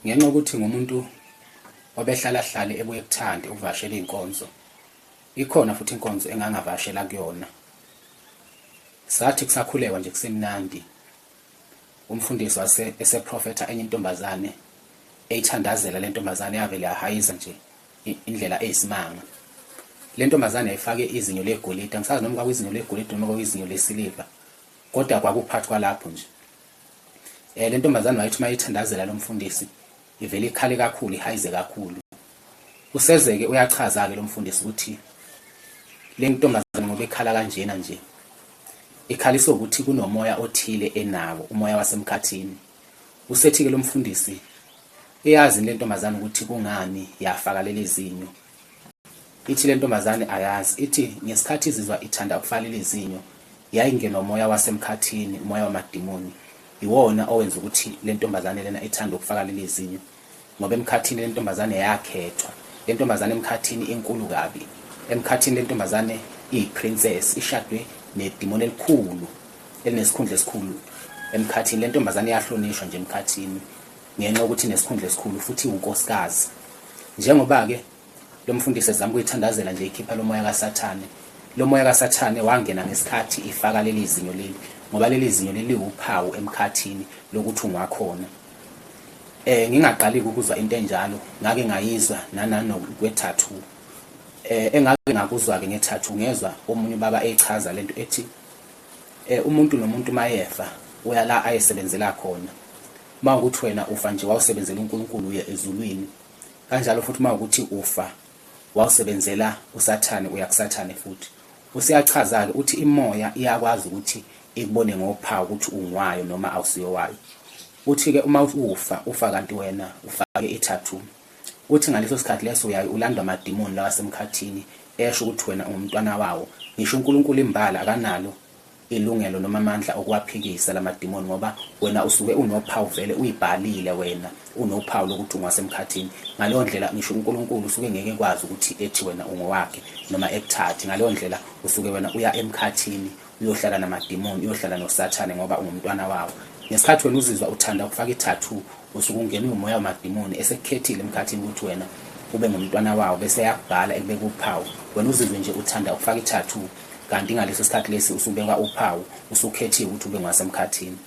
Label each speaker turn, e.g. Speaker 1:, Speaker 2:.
Speaker 1: Ngenxa yokuthi ngumuntu obehlala hlale ebuye kuthande ukuvakashela iy'nkonzo, ikhona futhi inkonzo engangavakashela kuyona. Sathi kusakhulekwa nje kusemnandi, umfundisi wase eseprofetha enye intombazane eyithandazela le ntombazane yavele yahayiza nje indlela eyisimanga. Le ntombazane yayifake izinyo legolide, angisazi noma kwakuyizinyo legolide noma kwakuyizinyo lesiliva, kodwa kwakuphathi kwalapho nje. Le ntombazane wayethi uma ithandazela lo mfundisi ivele ikhale kakhulu, ihayize kakhulu. Useze-ke uyachaza-ke lo mfundisi ukuthi le ntombazane ngoba ikhala kanjena nje ikhaliswa ukuthi kunomoya othile enawo, umoya wasemkhathini. Usethi-ke lo mfundisi iyazi le ntombazane ukuthi kungani yafaka leli zinyo. Ithi le ntombazane ayazi, ithi ngesikhathi izizwa ithanda ukufaka leli zinyo yayingenwa umoya wasemkhathini, umoya wamadimoni. Iwona owenza ukuthi le ntombazane lena ithande ukufaka leli zinyo ngoba emkhathini le ntombazane yakhethwa. Le ntombazane emkhathini inkulu kabi. Emkhathini le ntombazane iyiprincess, ishadwe nedimoni elikhulu elinesikhundla esikhulu emkhathini. Le ntombazane iyahlonishwa nje emkhathini ngenxa yokuthi inesikhundla esikhulu futhi iwunkosikazi. Njengoba-ke lo mfundisi ezama ukuyithandazela nje ikhipha lo moya kaSathane, lo moya kaSathane wangena ngesikhathi ifaka leli zinyo leli, ngoba leli zinyo leli liwuphawu emkhathini lokuthi ungwakhona. Ngingaqali ukuzwa into enjalo, ngake ngayizwa nananokwe-tattoo. Engake ngakuzwa-ke nge-tattoo, ngezwa omunye ubaba eyichaza lento ethi umuntu nomuntu mayefa uya la ayesebenzela khona. Uma ukuthi wena ufa nje wawusebenzela uNkulunkulu uye ezulwini. Kanjalo futhi uma ukuthi ufa wawusebenzela uSathane uya kuSathane futhi. Useyachaza-ke uthi imoya iyakwazi ukuthi ikubone ngophawu ukuthi ungwayo noma awusiyowayo. Uthi-ke uma ufa, ufa kanti wena ufake i-tattoo. Uthi ngaleso sikhathi leso uyaye ulandwa amadimoni lawa asemkhathini esho ukuthi wena ungumntwana wawo. Ngisho uNkulunkulu imbala akanalo ilungelo noma amandla okuwaphikisa lamadimoni ngoba wena usuke unophawu vele uyibhalile wena unophawu lokuthi ungasemkhathini. Ngaleyo ndlela ngisho uNkulunkulu usuke ngeke ekwazi ukuthi ethi wena ungowakhe noma ekuthathe. Ngaleyo ndlela usuke wena uya emkhathini uyohlala namadimoni, uyohlala noSathane ngoba ungumntwana wawo. Ngesikhathi wena uzizwa uthanda ukufaka i-tattoo usuke ungenwe umoya wamadimoni esekukhethile emkhathini ukuthi wena ube ngumntwana wawo bese eyakubhala ekubeka uphawu. Wena uzizwe nje uthanda ukufaka i-tattoo kanti ngaleso sikhathi lesi usubekwa uphawu, usukhethiwe ukuthi ube ngwasemkhathini.